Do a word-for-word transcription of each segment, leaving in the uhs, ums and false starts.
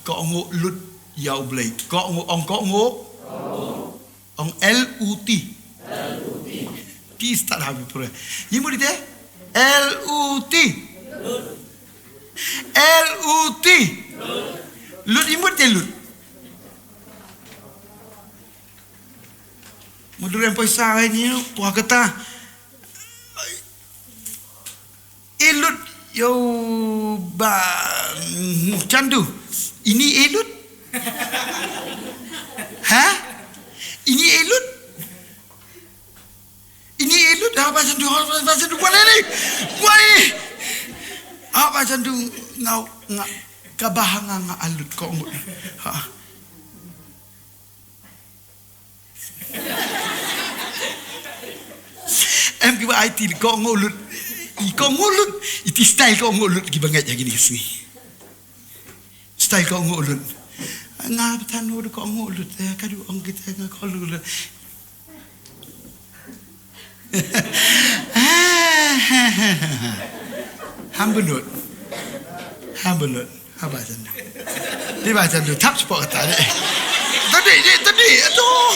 Kohnguh lut ïa U Blei. Kohnguh, ong kohnguh. Ong L U T. T start ha phi pura. Ïa mut ite. L U T. L U T. Lut, ïa mut te lut. Mut dur em poi sa ngi poi kata. E lut ïa u Bah Chandu. Ini e lut. Ha? Ini e lut. Ini e lut, ha Bah Chandu, ha Bah Chandu, kwah ini. Kwah ini. Ha Bah Chandu, nga, nga, kaba ha nga, nga alut kohnguh. Ha. Em kiba aiti kohnguh lut. I kohnguh lut. Iti style kohnguh lut kiba ngeit ha kine ki sngi. Style kohnguh lut. Nga bthan u kohnguh lut. Eh, ka du ong kita nga kohnguh lut. Ham bynnud. Ham bynnud. Ha Bah Chandu. Di Bah Chandu thap spot kata deh. Tadi, di, tadi. Aduh.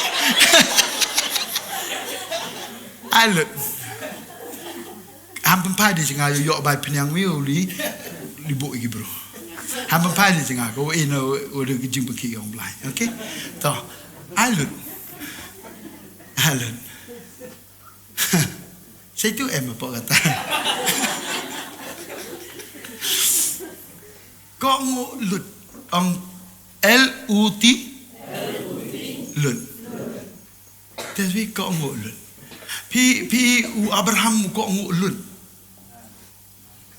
Alut. Ham pynphai di jnga ïoh bai pynïang wi u li, li buh ïa ki bru. Ham pynphai di jnga ko ina u, u da ki jingpynkhih ïong Blai. Okay? To. Alut. Alut. Sa itu em apa kata. Kohnguh lut. Ong L U T. Lut. Te phi kohnguh lut. Phi, phi u Abraham u kohnguh lut.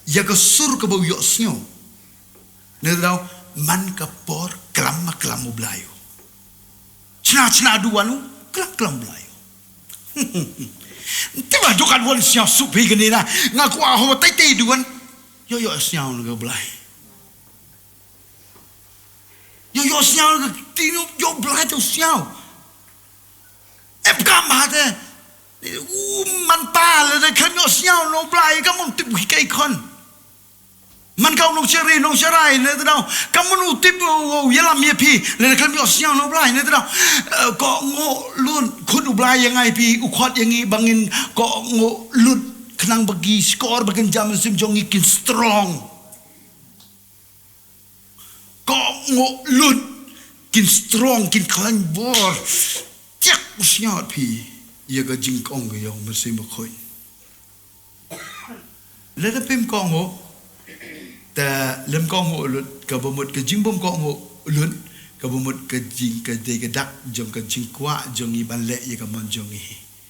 Ïa ka sur kaba u ïohsngew. Ngi daw man ka por klam ma klam U Blai u. Chna chna duwan u klam klam Blai u. Te ba dukan wan sñiaw sup hi kani na. Nga kwah ho tai tai duwan. Yo yo sñiaw na ka Blai. Yo yo sñiaw na ka tinu yo Blai to sñiaw. Ep kam ha te. U man pa le de kan yo sñiaw no Blai ka mun tip hi kai kon. Man ka u nong shari nong sharai ne te dau. Ka mun u tip u yalam ye phi le de kan yo sñiaw no Blai ne te dau. Ko ngo lun khut U Blai ya ngai phi u khot ya ngi bangin ko ngo lut khnang bagi skor bangin jam sim jong ngi kin strong. Ko ngo lut kin strong kin khlain bor. Chak u sñiawt phi ya ka jingkong ka yong Mynsiem Bakhuid. Lada phim kohnguh, ta lem kohnguh lut, ka bamut ka jingbym kohnguh lut, ka bamut ka jing ka dei ka dak jong ka jingkwah jong ngi ban leh ya ka mon jong ngi.